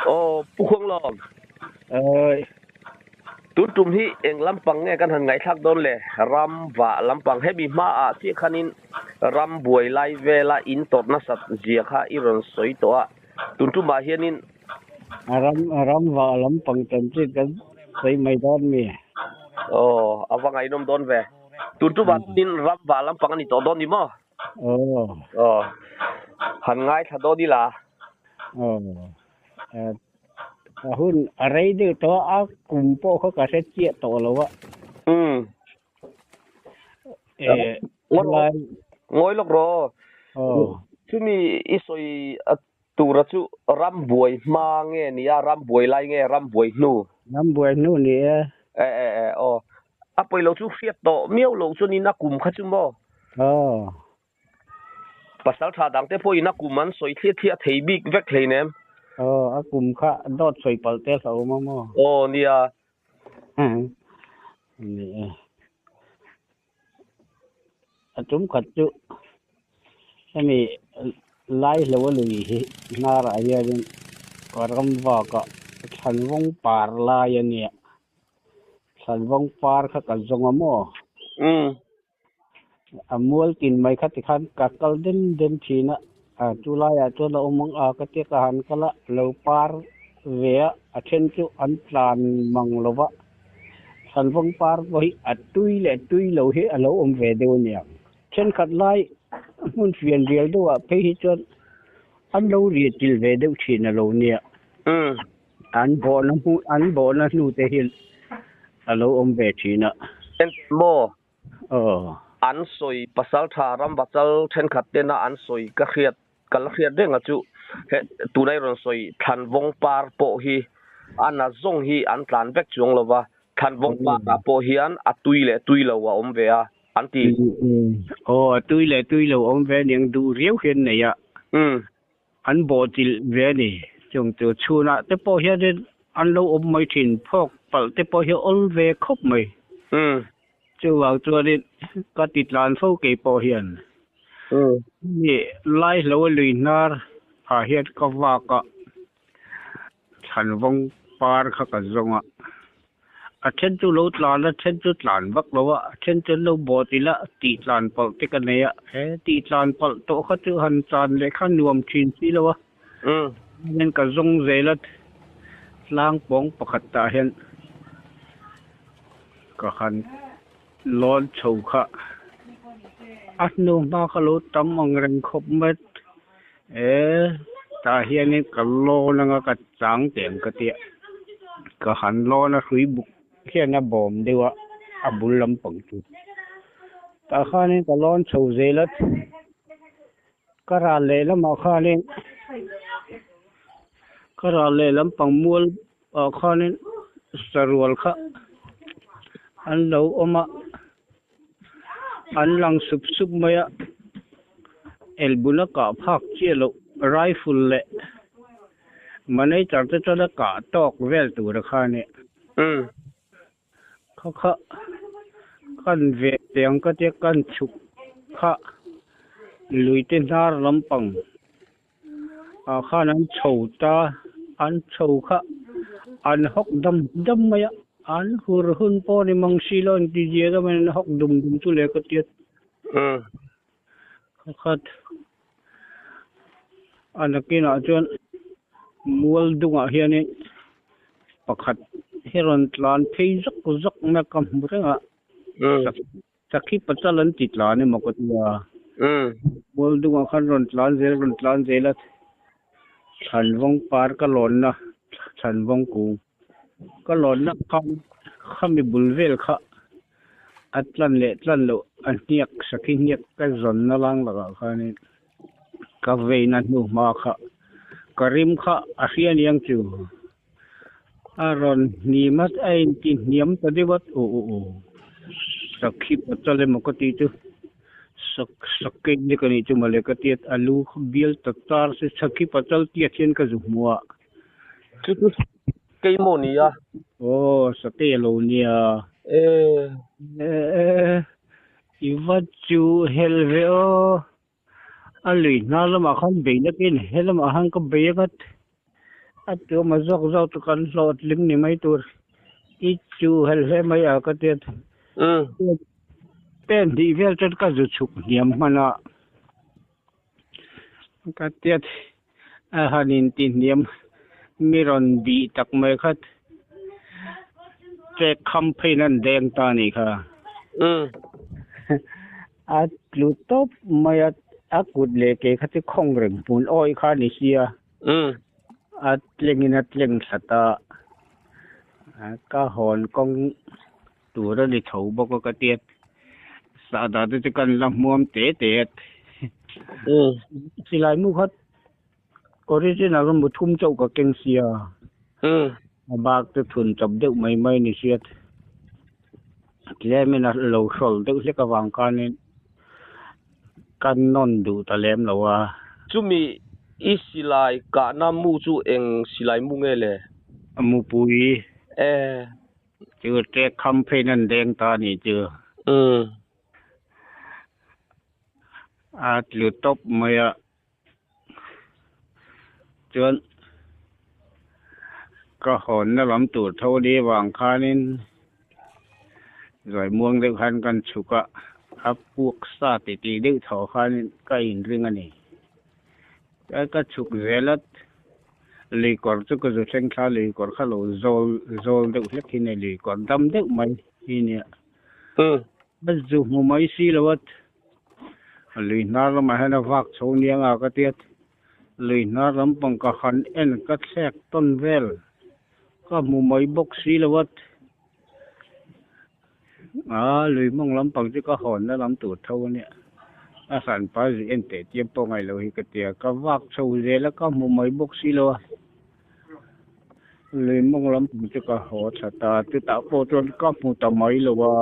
Aw Pu Khuanglawm. Oi. Tun tum hi eng lampang nge kan han ngaihthlak dawn le? Ram vah lampang hemi hmaah chiah khanin ram buai lai vela in tawrh nasat zia kha i rawn sawi tawh a, tun tumah hianin. Ram ram vah lampang chanchin kan sawi mai dawn mi? Aw, a va ngaihnawm dawn ve. Tun tumah chuanin ram vah lampang a ni tawh dawn ni maw? Aw. Aw, han ngaithla dawn ila. Aw, a hun a rei deuh tawh a, a kum pawh kha ka hre chiah tawh lo a. Umm. Eh, helai. Ngawi lawk rawh. Aw. Chumi i sawi tura chu ram buai hma nge nia, ram buai lai nge, ram buai hnu? Ram buai hnu ni e. E e e aw. A pawi lo chu hriat tawh miau lo chuanin a kum kha chu maw? Aw. Pasal tha dangte pawhin a kum an sawi thliah thliah thei bik vek hleinem. Aw, a kum kha dawt sawi palh te hlauh awm a maw? Aw, nia. Ni e. A tum khat chu hemi lai hlo a lui hi hnarah hianin ka ram vakah thlanvawng par lai a nia. Thlanvawng par kha ka zawng a maw? Umm. A mual tin mai kha tikhan ka kal den den thin a, a chu laiah chuan a awm ang a ka tia ka han kal a, lo par ve a, a then chu an tlan mang lo va, thlanvawng par pawh hi a tui leh tui lo hi a lo awm ve deuh a niang. Thenkhat lai hmun fian rial deuhah phei hi chuan an lo ri til ve deuh thin a lo nia. An bawhna hmun an bawhna hnu te hi a lo awm ve thin a. Engtin maw? Aw. An sawi pasal tha ramvachal thenkhat tena an sawi ka hriat ka la hriat reng a chu he tunai rawn sawi thlanvawng par pawh hi a na zawng hi an tlan vek chuang lova thlanvawng par ah pawh hian a tui leh tui lo a awm ve a an ti. Aw a tui leh tui lo awm ve aniang duh riau hian nei a. Umm. An bawhchilh ve a ni. Chung chu chhunah te pawh hianin an lo awm mai thin, phawk palh te pawh hi awl ve khawp mai. Chuvang chuanin ka ti tlan fo kei pawh hian ni lai hlo a lui hnar ah hian ka vak a, thlanvawng par kha ka zawng a. A then chu lo tlan a, then chu tlan vak lo a, a then chu an lo bawt ila tih tlan palh te ka nei a, he tih tlan palh tawh kha chu han tlan leh kha nuam thin si lo a, chuanin ka zawng zel a, tlang pawng pakhat tah hian ka han lawn chho kha a hnu hma kha lo tam ang reng khawp mai e tah hianin ka lawn anga ka chang teh ang ka tia ka han lawn a hrui buk hian a bawm deuh a a bul lampang chu tah khanin ka lawn chho zel a ka ral leh lamah khanin ka ral leh lampang mual ah khanin sarual kha an lo awm a an lang sup sup mai a elbun a kah phak chiah loh rifle leh manager te chuan a kah tawk vel tur a kha a nia kha kha kan ve teh ang ka tia kan chhuk kha lui te hnar lampang. Ah khan an chho ta, an chho kha an hawk dam dam mai a, an hur hun pawh a ni mang si lo an ti zia deuh mai an hawk dum dum chu leh ka tiat khat a nakinah chuan mual dungah hianin pakhat hi rawn tlan phei zawk zawk mai a ka hmu reng a. Sakhi pachal an ti tlan emaw ka ti a. Mualdungah khan rawn tlan zel rawn tlan zel a, Thlanvawng par ka lawnna Thlanvawng kung ka lawnna khan khami bul vel kha a tlan leh tlan loh a hniak sakhi hniak ka zawnna lang lakah khanin ka veina hnu hma kha ka rim kha a hria aniang chu. A rawn hnim a, a inti hniam ta deuh a, aw aw aw sakhi pachal emaw ka tih chu sak sakei nek a nih chu mawle ka ti a, a lu kha bial ta char se sakhi pachal tiat hian ka zu hmu a. Chu chu sakei maw ni a? Aw sakei a lo nia. E. E i va chu helh ve aw. A lui hnar lamah khan bei nakin he lamah khan ka bei a ngat. A tu awm a zawk zawk chu kan hlawhtling ni mai tur i chu hel hle mai a ka tia. Pen hnih vel chuan ka zu chhuk hniam hman a ka tia a han inti hniam mi rawn bih tak mai kha ṭek kham pheiin an deng ta a nih kha. A tlu tawp mai a, a kut leh ke kha chu khawng reng hmun awih kha a ni sia. A tlengin a tleng thla ta. Ka hawn kawng tur a ni tho bawk a ka tia. Sahdah te chu kan la hmuam te te a. Silai mu kha original a mu thum chauh ka keng sia. A bak chu thun chawp deuh mai mai ni sia. Tlemin a lo hrawl deuh hlek avang khanin ka nawn duh ta lem lo a. Chumi i silai kahna mu chu eng silai mu nge le? A mupui. E. Chu ṭek kham pheiin an deng ta a nih chu. A tlu tawp mai a. Chuan ka hawnna lam tur tho ni avang khanin zawimuang deuh khan kan chhuk a, a puak sa titi deuh tho khanin ka inring a ni. Chuan ka chhuk zel a, lui kawr chu ka zu thleng thla a, lui kawr kha lo zawl zawl deuh hlek hi a ni, lui kawr dam deuh mai hi a nia. A zu hmu mai si lo a. Lui hnar lamah hian a vak chho nia nga ka tia, lui hnar lampang ka han en ka thlek tawn vel ka hmu mai bawk si lo a, aa lui mawng lampang chu ka hawnna lam tur tho a nia, a hranpa zui en teh chiam pawh ngaih loh hi ka tia, ka vak chho zel a ka hmu mai bawk si lo a, lui mawng lampang chu ka haw tha ta, chutah pawh chuan ka hmu ta mai lo a.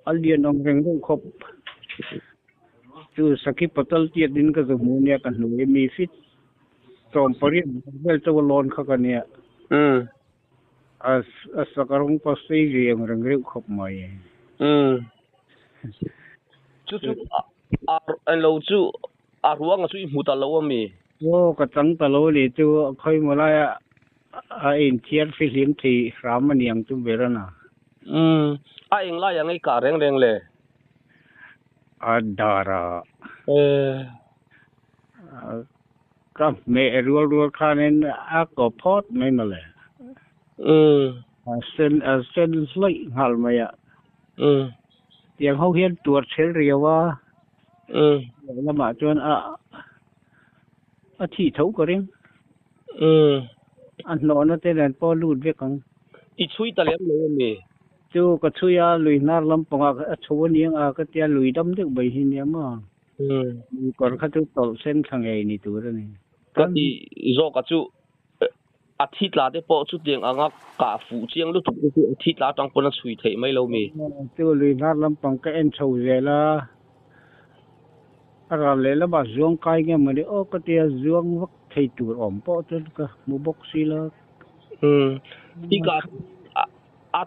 A lian ang reng reng khawp. Chu Sakhi Patal tiat in ka zu hmu nia ka hnu i mi fit sawm pariat vel chu a lawn kha ka nia. A a sak a rawng pawh sei ve ang reng reuh khawp mai. Chu chu a englo chu a ruang a chu i hmu ta lo a mi? Aw ka chang ta lo a ni chu khawimaw laia a inthiar fihlim thei hram a niang chu ber a na. Umm, a englai ang ei kah reng reng le? A dar a. Eh. Ka hmeh rual rual khanin a ko phawt mai mawle. Umm. A sen a sen hlawih nghal mai a. Umm. Tiang ho hian tuar chhel riau a. Umm. Lamah chuan a a thih tho ka ring. Umm. A hnawhna te nen pawh lut vek ang. I chhui ta lem lo a mi? Chu ka chhui a, lui hnar lampangah a chho a niang a, ka tia lui dam deuh mai hi nia maw? Umm. Lui kawr kha chu tawlh sen thla ngei ni tur a ni. Ka ti zawk a chu a thi tla te pawh chutiang anga kah fuh chiang lutuk te chu a thi tla atang pawn a chhui theih mai lo mi? Chu lui hnar lampang ka en chho zel a. A ral leh lamah zuang kai nge mawni aw ka tia zuang vak thei tur awm pawh chuan ka hmu bawk si lo. Umm i ka a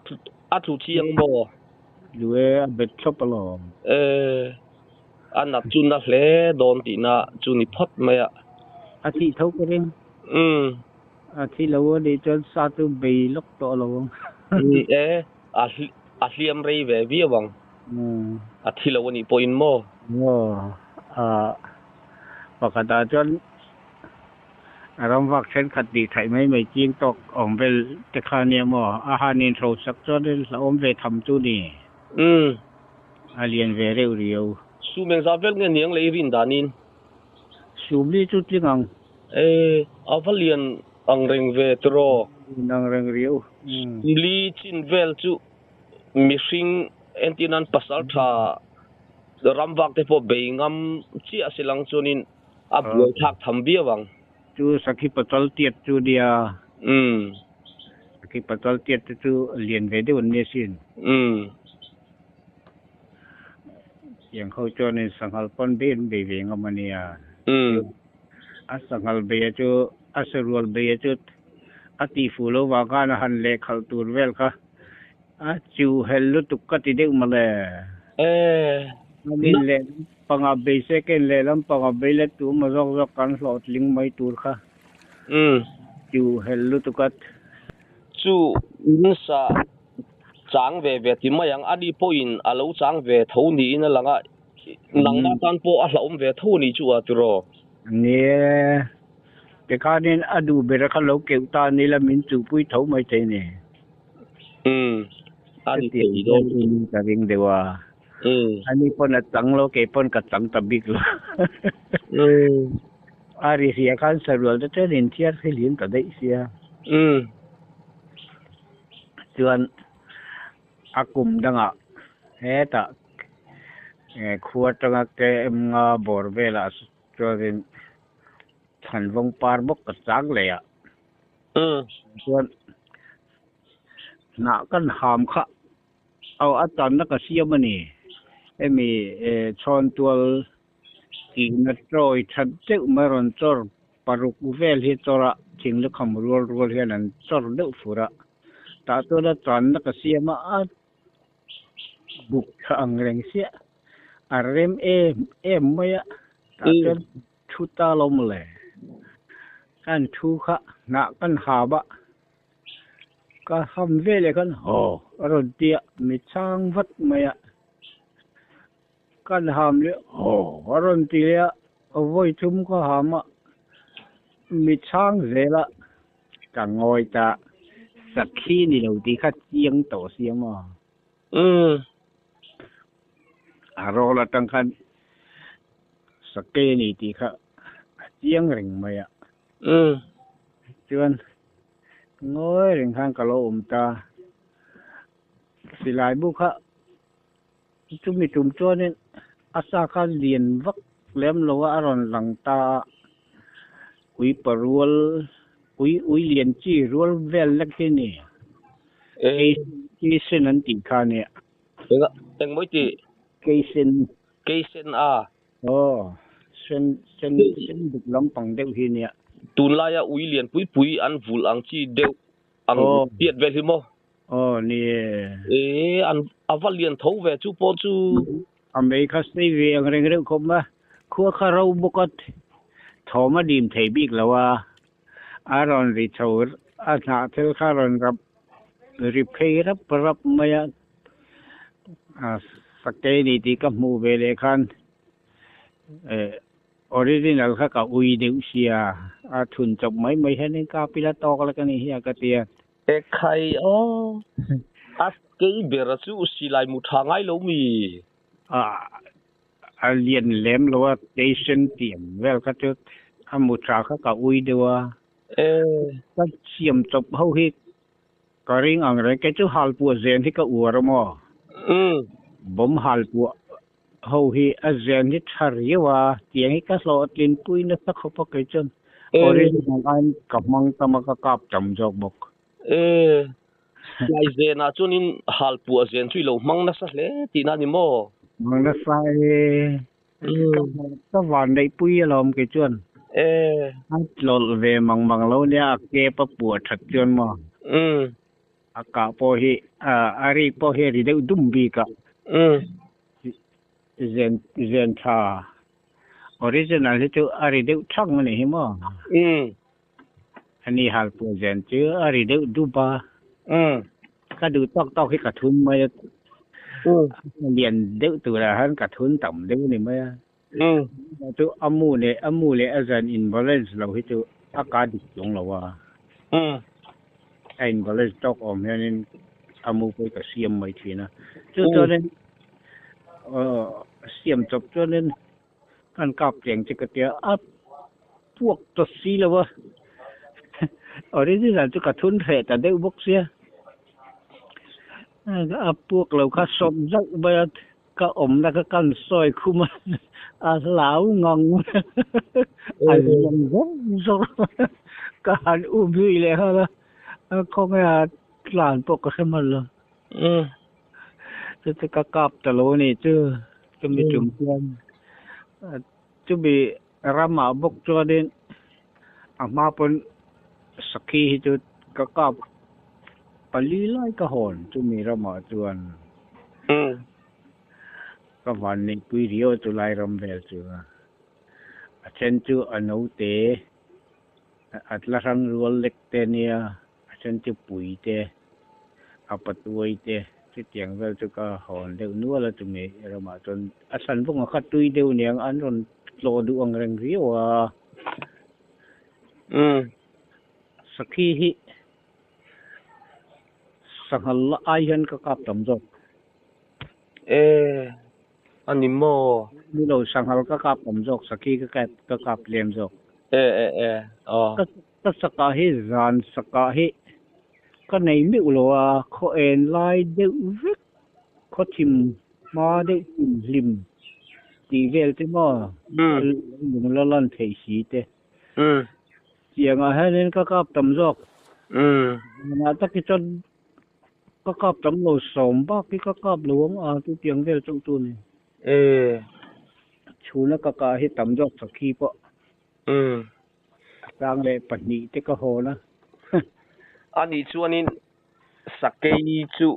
a tlu chiang maw? Tlu e a bet thlawp alawm. E a nat chu na hle dawn tihna chu ni phawt mai a. A thih tho ka ring. Umm. A thi lo a nih chuan sa chu bei lawk tawh lo ang. E a a hliam rei ve viau ang. A thi lo a nih pawhin maw? Aw, a pakhatah chuan ramvak thenkhat tih theih mai mai ching tawk awm vel te kha nia maw? A han inhrosak chuan hlauhawm ve tham chu ni. Umm. A lian ve reuh riau. Sum engzah vel nge niang leh i rin danin? Sum li chu tling ang. E, a va lian ang reng ve tiraw? Lian ang reng riau. Sum li chin vel chu Mihring entir nan pasal tha ramvak te pawh bei ngam chiah a si lang chuanin a buai thlak tham viau ang. Chu Sakhi Patal tiat chu nia. Umm. Sakhi Patal tiat te chu lian ve deuh an nia sin. Umm. Tiang ho chuanin sanghal pawn bei an bei ve ngam a nia. Umm. A sanghal beia chu a sarual beia chu a tihfuh lo vang khan a han lehkhalh tur vel kha. A chu hel lutuk ka ti deuh mawle. Eh. Min leh panga bei second leh lampanga bei let tu maw zawk zawk kan hlawhtling mai tur kha. Umm. Chu hel lutuk a. Chu in sa chang ve ve ti mai ang, ani pawhin a lo chang ve tho niin a lang a, nangmah tan pawh a hlauhawm ve tho a nih chu a tiraw? Nia, tikhanin a duh ber kha lo keuh ta ni la min chuhpui tho mai thei ni. Umm, a ni thei dawn lutuk. Ka ring deuh a. Ani pawn a chang lo, kei pawn ka chang ta bik lo. A ri hria khan sarual te chuan inthiar thilhin ta daih sia. Chuan a kum dangah hetah khua atanga KM nga bawr velah chuanin Thlanvawng par bawk ka chang leh a. Chuan hnah kan ham kha Aw a tanna ka siam a ni. Hemi chhawntual tihna tawi that deuh mai rawn chawr paruk vel hi chawr a, thing lukham rual rual hian an chawr deuh fur a. Tah chuan a tanna ka siam a, a buk tha ang reng siah a rem em em mai a. Tah chuan thu ta lo mawle. Kan thu kha hnah kan hap a. Ka ham veleh khan haw a rawn ti a, mi chhang vat mai a. Kan ham leh haw a rawn ti leh a, vawi thum ka ham a, mi chhang zel a. Ka ngawi ta, sakhi ni lo tih kha chiang tawh sia maw? Umm. A rawl atang khan sakei a ni tih kha a chiang reng mai a. Umm. Chuan ngawi reng khan ka lo awm ta. Silai bu kha chumi tum chuanin a sa kha lian vak lem lo a, a rawn lang ta a. Ui parual, ui ui lian chi rual vel lek hi ni. Keisen an tih kha nia. Enga, engmawi tih? Keisen. Keisen a. Aw, sen sen sen duk lampang deuh hi nia. Tunlaia ui lian pui pui an vulh ang chi deuh ang tiat vel hi maw? Aw ni e. E, an a va lian tho ve chu pawh chu. A mei kha sei ve ang reng reuh khawp mai. Khua kha ro bawk a, thawm a dim thei bik lo a. A rawn ri chho a hnah thil kha rawn rap ri phei rap rap mai a. Sakei ni tih ka hmuh ve leh khan original kha ka ui deuh sia a thun chawp mai mai hianin ka pila tawk lek a nih hi a ka ti a. Ekhai aw, a kei ber chu silai mu tha ngai lo mi? A lian lem lo a, station tih ang vel kha chu a mu tha kha ka ui deuh a. Ka siam chawp ho hi Ka ring ang reng, kei chu halpuah zen hi ka uar a maw? Bomb halpuah ho hi a zen hi tha riau a, tiang hi ka hlawhtlinpui nasa khawp a kei chuan original aiin ka hmang tam a, ka kap tam zawk bawk. Tlai zenah chuanin halpuah zen chu i lo hmang nasa hle tihna a ni maw? Hmang nasa e. Ka van neihpui alawm kei chuan. A tlawlh ve mang mang lo nia a kep a puah that chuan maw. A kah pawh hi a rik pawh hi a ri deuh dum bik a. Zen zen tha original hi chu a ri deuh thang a nih hi maw. Ani halpuah zen chu a ri deuh dup a. Ka duh tawk tawk hi ka thun mai a. Lian deuh turah hian ka thun tam deuh a ni mai a. Chu a mu leh a mu leh a zan in balance lo hi chu a ka dik chuang lo a. A in balance tawk awm hianin a mu pawh hi ka siam mai thin a. Chu chuanin siam chawp chuanin Kan kap cheng che ka tia a puak ta si lo a, original chu ka thun hreh ta deuh bawk sia, a puak lo kha sawp zauh mai a, ka awmna kha kan sawi khum a, a hlau ngang mai a, a ziang zawr zawr ka han um zui leh nghal a, a khawnge a tlan pawh ka hre hman lo. Chu chu ka kap ta lo a nih chu, chumi tum chuan chumi ramah bawk chuanin a hma pawn sakhi hi chu ka kap pali lai ka hawn chumi ramah chuan ka van neihpui riau a chulai ram vel chu a then chu a naute. A tla hrang rual lek te nia, a then chu pui te, a patuai te, chutiang vel chu ka hawn deuh nual a chumi ramah chuan a thlan vawng a kha tui deuh niang an rawn tlawh duh ang reng riau a. Sakhi hi sanghal la ai hian ka kap tam zawk. E, a ni maw? Ni lo, sanghal ka kap tam zawk, sakhi ka kap ka kap tlem zawk. E e e, aw. Ka ka sakah hi zan sakah hi ka nei meuh lo a, khaw en lai deuh vek, khaw thim hma deuh thim hlim tih vel te maw, lung la lan theih si te. Tiangah hianin ka kap tam zawk. Zanah tak hi chuan ka kap tam lo sawm bak hi ka kap lo ang a, chutiang vel chauh chu a ni. Chhuna ka kah hi tam zawk sakhi pawh. A chang leh pahnih te ka hawn a. Anih chuanin sakei chu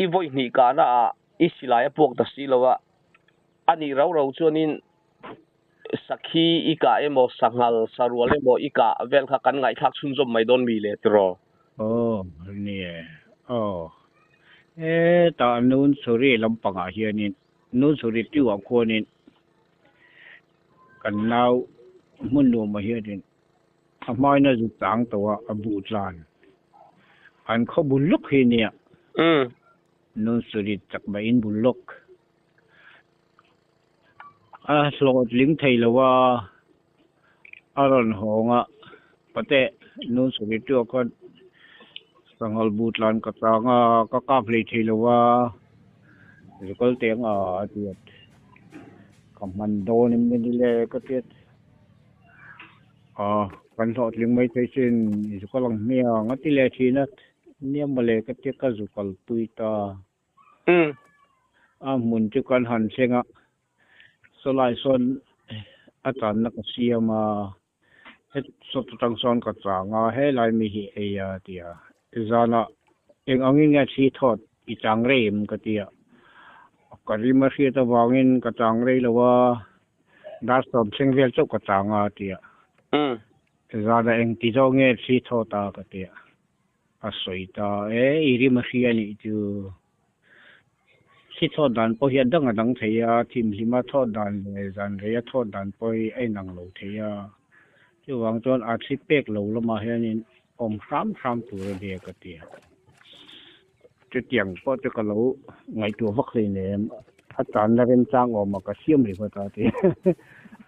i vawi hnih kahna ah i silai a puak ta si lo a, anih rau rau chuanin Sakhi i kah emaw, sanghal, sarual emaw i kah vel kha kan ngaihthlak chhunzawm mai dawn mi le tiraw? Aw, ni e. Aw. Hetah Nunchuri lampangah hianin, Nunchuri tiuah khuanin kan nau hmun nuamah hianin a hmaina zu chang tawh a, a buh tlan. An khaw bul lawk hi nia. Nunchuri chakma in bul lawk. A hlawhtling thei lo a, a rawn hawng a, pate Nunsuki chu a khawn sanghal bu tlan ka chang a, ka kap hlei thei lo a, zukal teh ang a a ti a, ka hman dawn em ni le ka ti a, aw kan hlawhtling mai thei sin zukal ang hmiang a ti leh thin a, nia mawle ka ti a ka zukal pui ta. A hmun chu kan han thleng a, sawlai sawn a channa ka siam a, het sawt atang sawn ka chang a, helai mi hi ei a ti a, zanah eng angin nge thli thawt i chang rei em ka ti a, ka rim a hriat avangin ka chang rei lo a, dar sawm thleng vel chauh ka chang a ti a, zanah eng ti zawk nge thli thawt a ka ti a. A sawi ta e, i rim a hria anih chu. Thli thawt dan pawh hi a dang a dang thei a, thimhlima thawt dan leh zanrei a thawt dan pawh hi a inang lo thei a. Chuvang chuan a thli pek lo lamah hianin awm hram hram tur a nia ka ti a. Chutiang pawh chu ka lo ngaihtuah vak hleinem, a tanna remchang awmah ka siam ringawt a ti.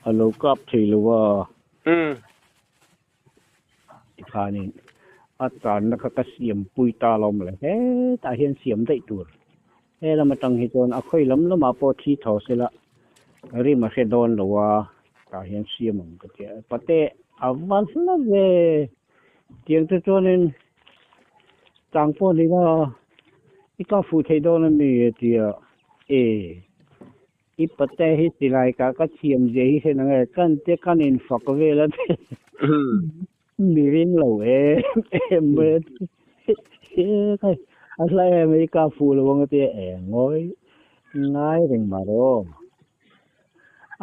A lo kap thei lo a. Tikhanin a channa kha ka siam pui ta lo mawle hetah hian siam daih tur he lam atang hi chuan a khawi lam lamah pawh thi tho sela rim a hre dawn lo a tah hian siam ang ka tia pate a va hla ve tiang te chuanin chang pawh ni la i kap fuh theih dawn a mi a tia e. I pate hi silai kah ka thiam zia hi hre nang e, kan te kan in fak vel a te mi ring lo em em mai a ti e a hla em ai ka fuh lo ang a ti e ngawi ngai reng mah rawh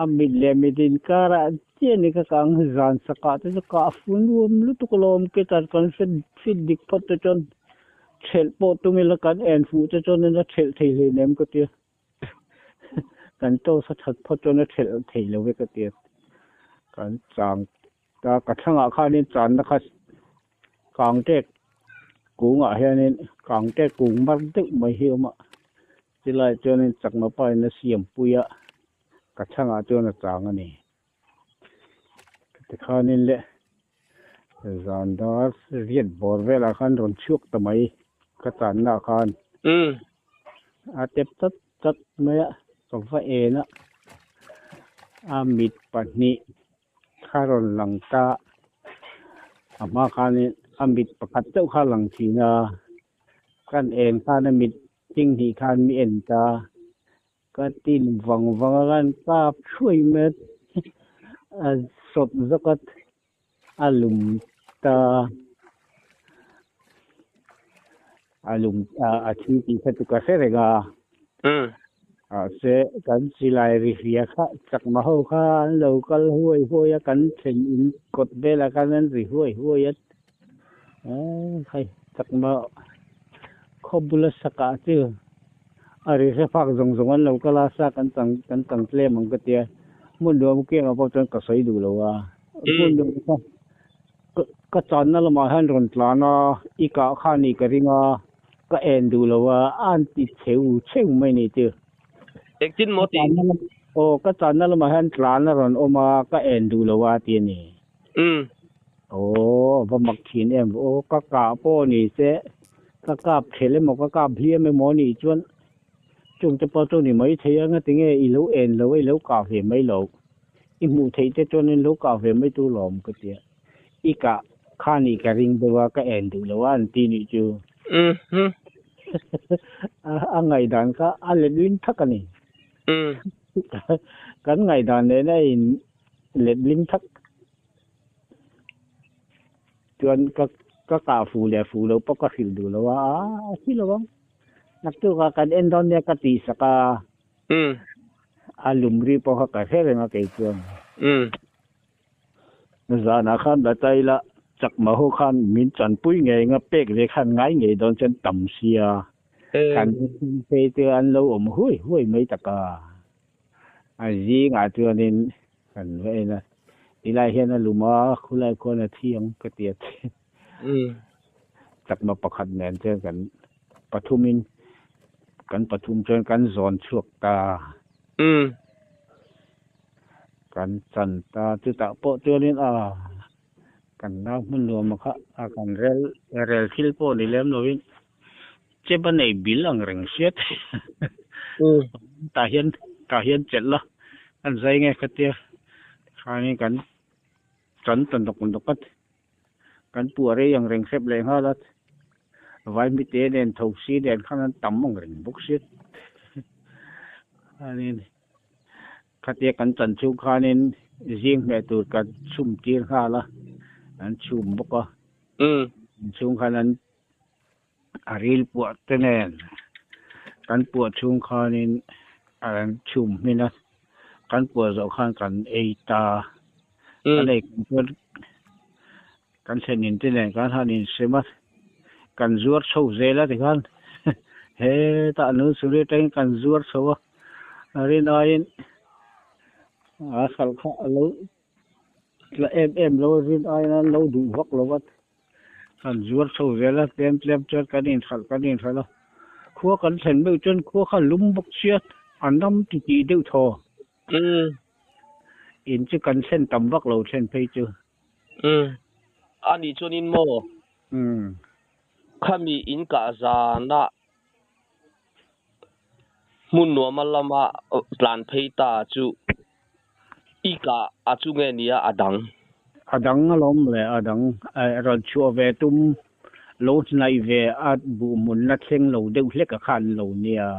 a mit leh mit inkarah chiah ni ka kang zan sakah te chu kah fu nuam lutuk alawm ketan kan hre fit dik phawt te chuan thelh pawh tum ila kan en fuh te chuan a thelh thei hleinem ka tia. Kan toast a that phawt chuan a thelh thei lo vek a ti a, kan chang ta ka thlangah khanin channa kha kang tek kungah hianin kang tek kung mar deuh mai hi a awm a, chulaiah chuanin chakma pain a siam pui a, ka thlangah chuan a chang a ni. Tikhanin le zan dar riat bawr velah khan rawn chhuak ta mai ka channa ah khan a tep chat chat mai a ka va en a a mit pahnih kha rawn lang ta a hma khanin a mit pakhat chauh kha a lang thin a kan en khan a mit hling hnih khan mi en ta. Ka tin vang vang a khan kap thuai mai a sawp zawk a a lum ta a lum a thi tih kha chu ka hre reng a. Mahse kan silai ri hria kha chakma ho kha an lo kal huai huai a, kan thlen in kawt velah khan an ri huai huai a. Hei chakma khaw bula sakah chu a ri hre fak zawng zawng an lo kal a, sa kan chang kan chang tlem ang ka tia. Hmun nuam kiangah pawh chuan ka sawi duh lo a, hmun nuam kha Ka channa lamah hian rawn tlan a, i kah kha a nih ka ring a, ka en duh lo a, a an ti cheu cheu mai ni chu. Engtin maw ti? Aw, ka channa lamah hian tlan a rawn awm a, ka en duh lo a ti a ni. Umm. Aw, va mak thin em. Aw, ka kah pawh ni se, ka kap thelh emaw ka kap hliam emaw a nih chuan chungte pawh chu ni mai thei a, ngatinge i lo en lo a, i lo kah ve mai lo. I hmuh theih te chuan in lo kah ve mai tur lawm ka tia. I kah kha nih ka ring deuh a, ka en duh lo a an ti nih chu. Mhm. A ngaihdan kha a let ling thak a ni. Mm. Kan ngaihdan nen a in let ling thak. Chuan ka ka kah fuh leh fuh loh pawh ka hrilh duh lo a, a thi lo ang. Naktukah kan en dawn nia ka tih sak a. Mm. A lum ri pawh kha ka hre reng a kei chuan. Mm. Zanah khan la ta ila chakma ho khan min chanpui ngei anga pek ve khan ngai ngei dawn chuan tam sia. Kan phei te an lo awm huai huai mai tak a. A zingah chuanin kan va en a, tilai hian a lum a, khulai khuan a thi ang ka ti a. Chakma pakhat nen chuan kan pathumin kan pathum chuan kan zawn chhuak ta. Kan chan ta chutah pawh chuanin a kan nau hmun nuam kha a kan rel rel thil pawh ni lem lovin chep a nei bil ang reng hriat tah hian tah hian chelh la kan zai nge khatia khanin kan chan ta nawk nawk a. Kan puah rei ang reng hrep leh nghal a, vaimite nen thosi nen khan an tam ang reng bawk sia. Chuanin khatia kan chan chhung khanin zing hmeh tur kan chhum tir nghal a, an chhum bawk a. Chhung khan an a ril puah te nen kan puah chhung khanin an chhum hmin a, kan puah zawh khan kan ei ta, kan ei kum chuan kan thlen in te nen kan han insem a, kan zuar chho zel a tikhan hetah nul suri atangin kan zuar chho a, a rin aiin a hralh kha a lo tla em em lo a, rin aiin an lo duh vak lo a. Kan zuar chho zel a, tlem tlem chuan kan inhralh kan inhralh a, khua kan thlen meuh chuan khua kha lum bawk sia, a nam ti tih deuh thaw. In chu kan thlen tam vak lo thlen phei chu. A nih chuanin maw? Khami in kah zana hmun nuama lama tlan phei ta chu i kah a chu nge nia a dang? A dang alawm le, a dang rawn chhuah ve tum lo hnaih ve a buhhmunna thleng lo deuh hlek a khan lo nia.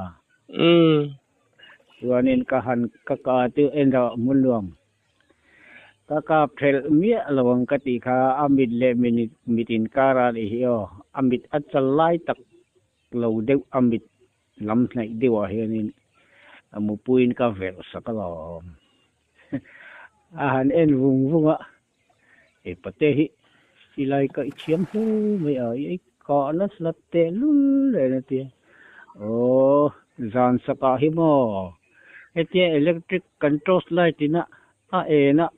Chuanin ka han ka kah chu en rawh hmun nuam. Ka kap thelh miah lo ang ka tih kha a mit leh mit inkar a nih hi aw, a mit a chal lai tak lo deuh a mit lam hnaih deuh ah hianin a mupuiin ka verh sak alawm. A han en vung vung a, Hei pate hi silai ka i thiam hle mai a, i kah nasa tehlul nen a tia. Aw, zan sakah hi maw hetia electric kan torch light ina a en a,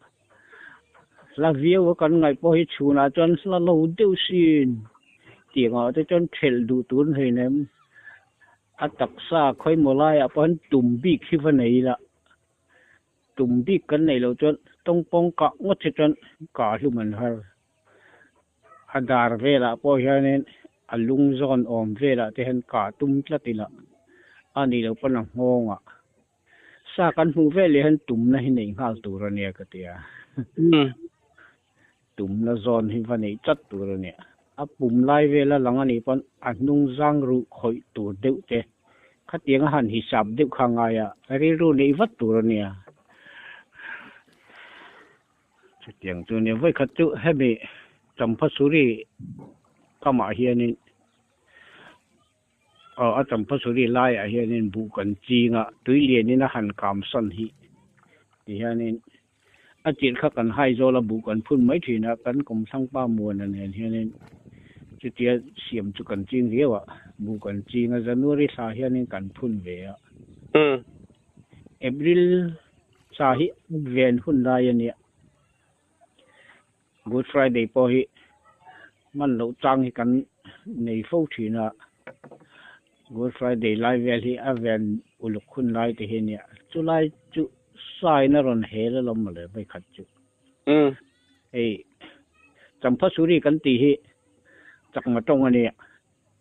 hla viau a kan ngaih pawh hi chhunah chuan hla lo deuh sin tiangah te chuan thelh duh tur an hei nem. A taksa khawimaw laiah pawh hian tum bik hi va nei ila, tum bik kan neih loh chuan tawngpawng kah ngawt hi chuan kah hlum an har. A dar velah pawh hianin a lung zawn awm velah te hian kah tum tlat ila a nih loh pawn a nghawngah Sa kan hmuh vel leh hian tumna hi neih nghal tur a nia ka ti a. Tumna zawn hi va neih chat tur a nia. A pum lai vela lang a nih pawn a hnung zang ruh khawih tur deuh te khatiang a han hisap deuh kha ngai a, rilru neih vat tur a nia. Chutiang chu a nia. Vawikhat chu hemi Champhasuri kamah hianin. Aw a Champasuri laiah hianin buh kan ching a, tui lianin a han kam sawn hi ti hianin a tirh kha kan hai zawl a buh kan phun mai thin a, kan kawmthlang pa Muana nen hianin chutia siam chu kan ching viau a, buh kan ching a, January thla hianin kan phun ve a. April thla hi ven hun lai a nia. Good Friday pawh hi hman loh chang hi kan nei fo thin a, Good Friday lai vel hi a ven uluk hun lai te hi nia, chu lai chu sign a rawn hel alawm mawle vawikhat chu. Hei Champhasuri kan tih hi chakma tawng a nia,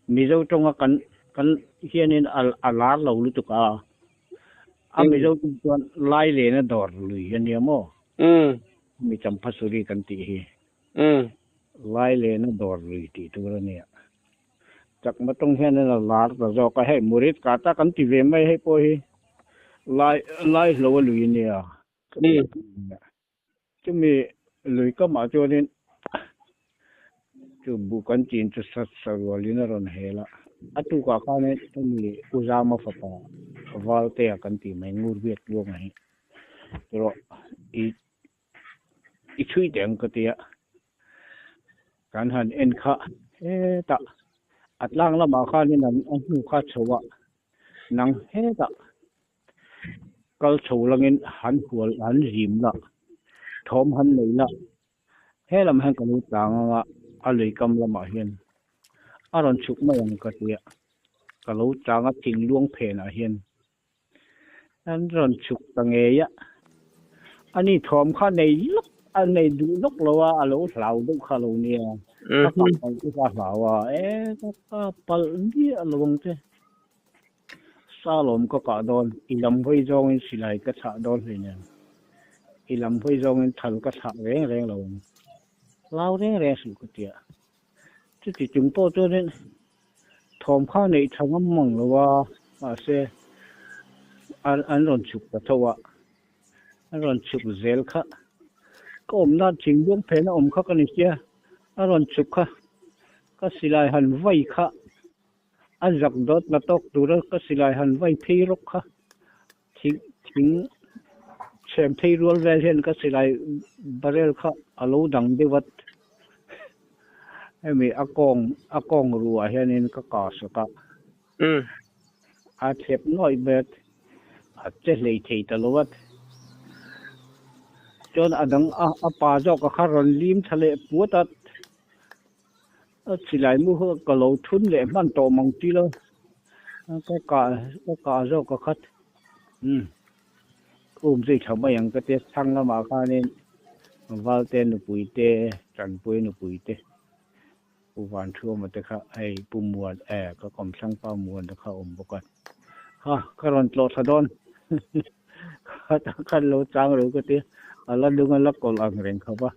Mizo tawnga kan kan hianin a lar lo lutuk a, A Mizo tih chuan lai lena dawr lui a nia maw? Mi Champhasuri kan tih hi. Lai lena dawr lui tih tur a nia. Chakma tawng hian a lar ta zawk a, hei Murit Kata kan ti ve mai hei pawh hi lai lai hlo a lui a nia. Chumi lui kamah chuanin chu buh kan chin chu sat sa rualin a rawn hel a, a tukah khanin hemi U Zama fapa Valtea kan tih mai ngur biak tluanga hi erawh i i chhui teh ang ka ti a, kan han en kha hetah a tlang lamah khanin an a hnu kha chho a, nang hetah Kal chho langin han hual han zim la, thawm han nei la, he lam hian ka lo tlang ang a, a lui kam lamah hian a rawn chhuk mai ang ka ti a, ka lo tlang a thing luang phenah hian an rawn chhuk ta ngei a, ani thawm kha nei lawk a nei duh lawk lo a, a lo hlau deuh kha lo nia, ka kap palh te kha a hlau a, e ka kap palh miah lo ang che. Salawm ka kah dawn, i lam hawi zawngin silai ka chhah dawn hleinem. I lam hawi zawngin thal ka thlah reng reng lo ang. Hlau reng reng suh ka tia. Chuti chung pawh chuanin thawm kha neih tha ngam mang lo a, mahse an rawn chhuk ta tho a, an rawn chhuk zel kha. Ka awmna thingluang phena awm kha ka ni sia, a rawn chhuk kha ka silai han vai kha. A zak dawt la tawk tura ka silai han vai phei rawk kha thing thing chhem phei rual vel hian ka silai barrel kha a lo dang deuh vat. Hemi a kawng a kawng ruah hianin ka kah sak a, a thlep nuaih bet a che hlei thei ta lo vat. Chuan a dang a pa zawk a kha rawn lim tha leh puat a. A silai mu ho ka lo thun leh hman tawh mang chi lo. Ka kah ka kah zawk a khat. Umm um zui tha mai ang ka tia chhang lamah khanin Valte nupui te Tanpui nupui te Pu Vanthuama te kha hei Pu Muan eh ka kawmthlang pa Muan te kha a awm bawk a. Ha ka rawn tlawh thla dawn. Khatah khan lo chang lo ka tia a la lung a la kawlh ang reng khawp a.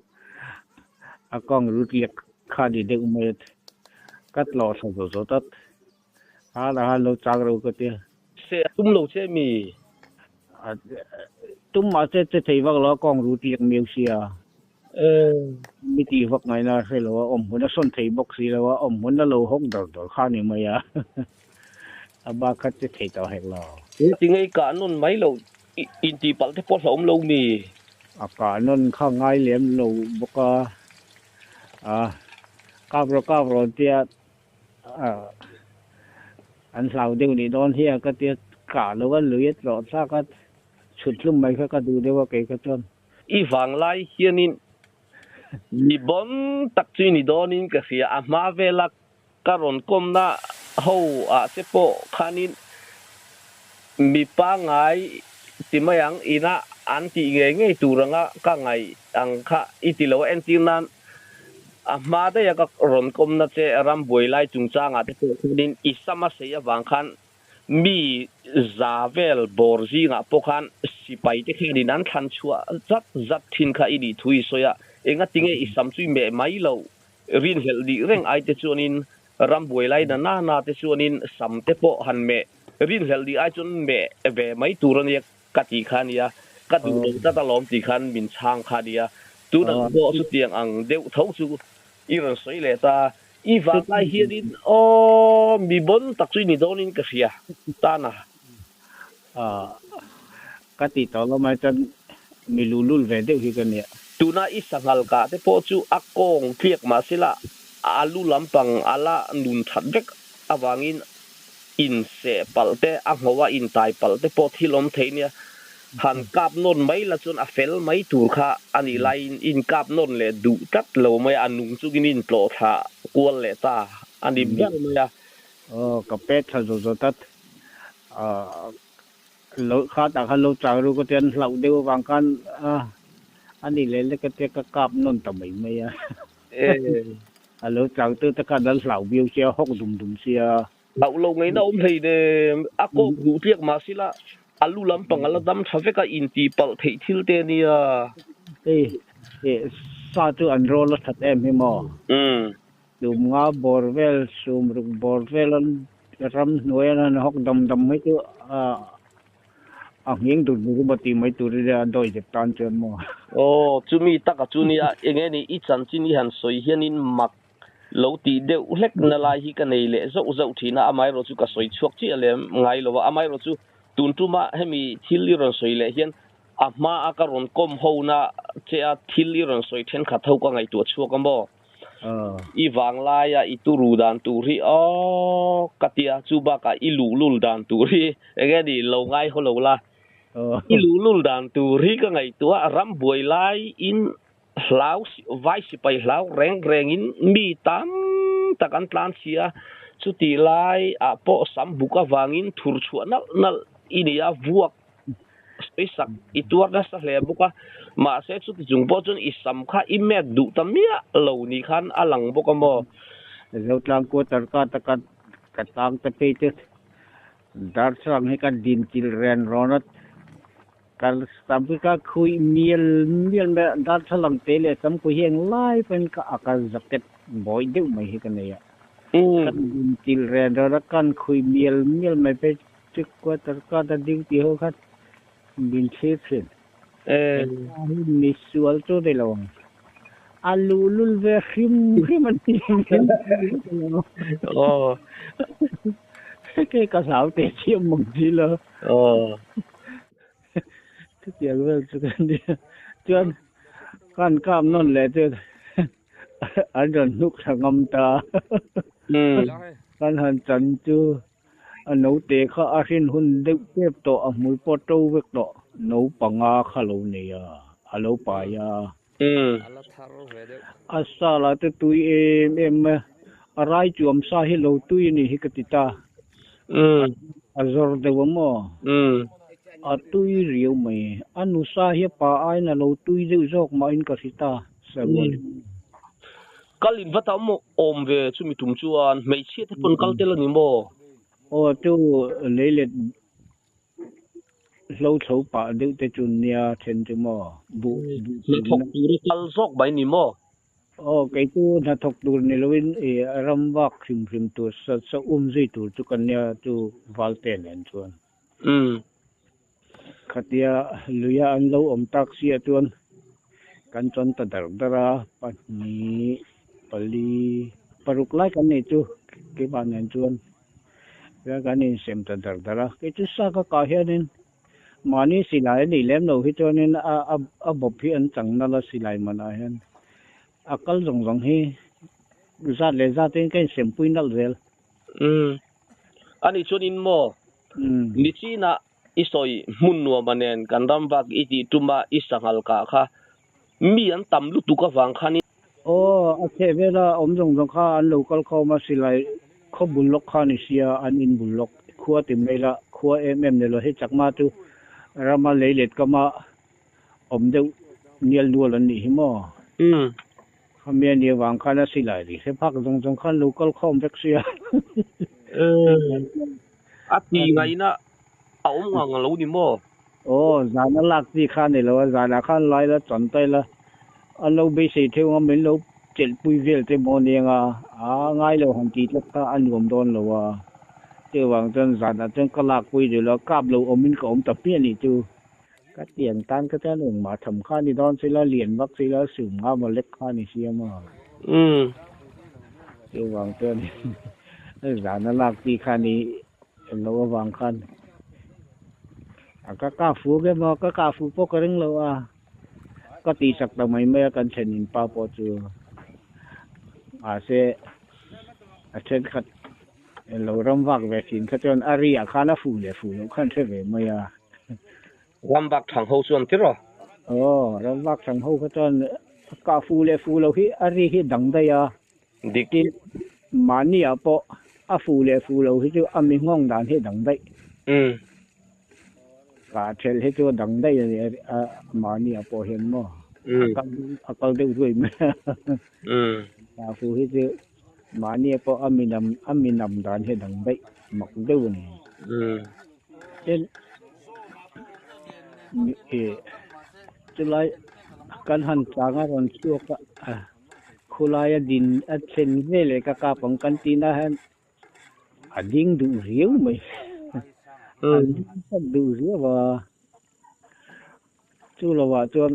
A kawng rut lek kha ni deuh mai a ka tlawh thla zawt zawt a, a han lo chang reuh ka tia. Se a tum lo che mi? A tum mah se che thei vak lo a kawng rut lek miau sia. Mi tih vak ngaihna a hre lo a, awm hmun a sawn thei bawk si lo a, awm hmun a lo hawk dawr dawr kha ni mai a, a bak kha che thei tawh hek lo. Engtinge i kah nawn mai lo Intihpalh te pawh hlauhawm lo mi? A kah nawn kha ngai lem lo bawk a, a kap rawh kap rawh tia an hlau deuh nih dawn hi a ka tia kah lo a lui a tlawh thlak a chhut hlum mai kha ka duh deuh a kei kha chuan. I vanglai hianin mi bon tak chu i ni dawnin ka hria, a hma vela Ka rawn kawmna ho ah te pawh khanin mi pangngai ti mai ang ina an tih ngei ngei tur anga ka ngaih ang kha i ti lo a, entir nan a hma daih a ka rawn kawmna che ram buai lai chungchangah te pawh khanin i sam a sei avang khan mi za vel bawr zingah pawh khan sipai te khanin an thlan chhuah zat zat thin kha i nih thu i sawi a, engatinge i sam chu i meh mai loh Rinhlelh dih reng ai te chuanin rambuai lai na na na te chuanin sam te pawh han meh rinhlelh dih ai chuan meh ve mai tur a nia ka ti kha nia, ka duh lo tlat alawm ti khan min chhang kha nia. Tunah pawh chutiang ang deuh tho chu i rawn sawi leh ta. I vanglai hianin aw mi bon tak chu i ni dawnin ka hria tana. Ka tih tawh lo mai chuan mi luhlul ve deuh hi ka nia. Tuna i sanghal kah te pawh chu a kawng tliak mah sela a lu lampang a la nun that vek avangin inseh palh te, a ngho a intai palh te pawh thil awm thei nia. Han kap nawn mai la chuan a fel mai tur kha a nih laiin inkap nawn leh duh tlat lo mai a, a nung chungin intlawh thla kual leh ta a ni ber mai a. Aw, ka pet thla zawt zawt a, lo kha tah khan lo chang ru ka tia an hlauh deuh avang khan a ni leh lek ka tia ka kap nawn ta mai mai a. A lo chang tu te khan an hlau viau sia, hawk dum dum sia. Hlauh lo ngaihna awm hlei nem, a kawk duh tliak mah sila a lu lampang a la dam tha vek a, intih palh theih thil te a nia. Hei sa chu an rawl a that em hi maw? Tum nga bawr vel, sum ruk bawr vel an ram hnuai an han hawk dam dam mai chu a nghing dur dur emaw tih mai tur ila a dawi zep tan chuan maw. Aw, chumi taka chu nia, enge ni i chanchin i han sawi hianin mak lo tih deuh hlek na lai hi ka nei leh zauh zauh thin a, amaherawh chu ka sawi chhuak chiah lem ngai lo a, amaherawh chu tun tuma hemi thil i rawn sawi leh hian a hma a ka rawn kawm ho na che a thil i rawn sawi thenkhat ho ka ngaihtuah chhuak a maw? I vanglaia i turu dan tur hi aw ka tia, chu bakah i luhlul dan tur hi enge ni lo ngai haw lo la, i luhlul dan tur hi ka ngaihtuah a, ram buai laiin hlau vai sipai hlau reng rengin mi tam tak an tlan chhia a, chutih laiah pawh sam buk avangin thur chhuah nalh nalh i nei a, vuak sawisak i tuar nasa hle bawk a, mahse chuti chung pawh chuan i sam kha i mek duh ta miah lo ni khan a lang bawk a maw? Zotlang quarter ka ta ka ka tang ta phei chu darthlalang hi ka din chilh ren rawn a, ka sam hi ka khuih mial mial mai a, darthlalang te leh sam khuih hi englai pawhin ka ak a, jacket bawi deuh mai hi ka nei a, ka din chilh ren rawn a, kan khuih mial mial mai phei Chu quarter card a duty ho kha min thlir thin. Hepa hi mi sual chu ni lo ang. A luhlul ve hrim hrim a ni min thlir lo. Aw. Kei ka hlau teh chiam mang si lo. Aw. Chutiang vel chu ka nia. Chuan kan kap nawn leh chu an rawn hnuk thla ngam ta. Kan han chan chu A naute kha a hrin hun deuh tep tawh, a hmul pawh to vek tawh. No panga kha lo nei a, a lo pai a. A sa lah te tui em em mai a, a rai chuam sa hi lo tui a nih hi ka ti ta. A zawr deuh a maw? A tui riau mai. A nu sa hi a pa aiin a lo tui deuh zawk mahin ka hri ta, sarual hi. Kal in va tam awm ve chumi tum chuan hmeichhia te pawn kal tel a ni maw? Aw chu lei let hlo thlo pah deuh te chu nia then chu maw buh buh Hnathawk tur a kal zawk mai ni maw? Aw kei chu hnathawk tur ni loin i ram vak hrim hrim tur sa sa um zui tur chu ka nia chu Valte nen chuan. Khatia luia an lo awm tak sia chuan kan chawn ta dar dar a, pahnih, pali, paruk lai kan nei chu keimah nen chuan kan insem ta dar dar a. Kei chu sa ka kah hianin mahni silai a nih lem lo hi chuanin a bawp hi an chang nalh a silai manah hian a kal zawng zawng hi zat leh zatin ka insempui nalh zel. Umm. Ani chuanin maw Nichinah i sawi hmun nuama nen kan ram vak i tih tuma i sanghal kah kha mi an tam lutuk avang khanin. Aw, a chheh vela awm zawng zawng kha an lo kal khawm a, silai khaw bul lawk kha ni sia, an in bul lawk khua ti mai la, khua em em ni lo, hei chakma chu rama lei let kama awm deuh nial nual an nih hi maw? Khami a nih avang khan a silai ri hre phak zawng zawng khan lo kal khawm vek sia. A ti ngaihna a awm ngang lo ni maw? Aw, zan a lak chi kha a ni lo a, zanah khan lai la chawn ta ila, an lo beisei theuh ang a, min lo chelhpui vel te maw nia nga, a ngai lo han tih tlat kha a nuam dawn lo a. Chuvang chuan zanah chuan ka lakpui duh lo a, kap lo awmin ka awm ta hmiah nih chu. Ka tiang tan ka chuan engmah tham kha a ni dawn sila, lian vak sila, sum nga maw lek kha a ni siam a. Umm. Chuvang chuan zan a lak chi kha ni lo avang khan a ka kah fu nge maw ka kah fu pawh ka ring lo a, ka tihsak ta mai mai a kan thlen in pa pawh chu mahse a thenkhat lo ram vak ve thin kha chuan a ri ah khan a fu leh fu loh khan hre ve mai a. Ram vak thang ho chuan tir aw. Aw, ram vak thang ho kha chuan kah fu leh fu loh hi a ri hi dang daih a. Dik. Tin, mahni ah pawh a fu leh fu loh hi chu a mi nghawng dan hi dang daih. Umm. Kah thelh hi chu a dang daih a ni a, mahni ah pawh hian maw a kal a kal deuh ruai mai a. Umm. Kah fu hi chu mahni ah pawh a mi nam a mi nam dan hi a dang daih mak deuh a ni. Umm. Tin, chulai kan han chang a rawn chhuak a, khulai a din a thlen ve leh ka kap ang kan tih na hian a ding duh riau mai. A ding tak duh riau a, chu lovah chuan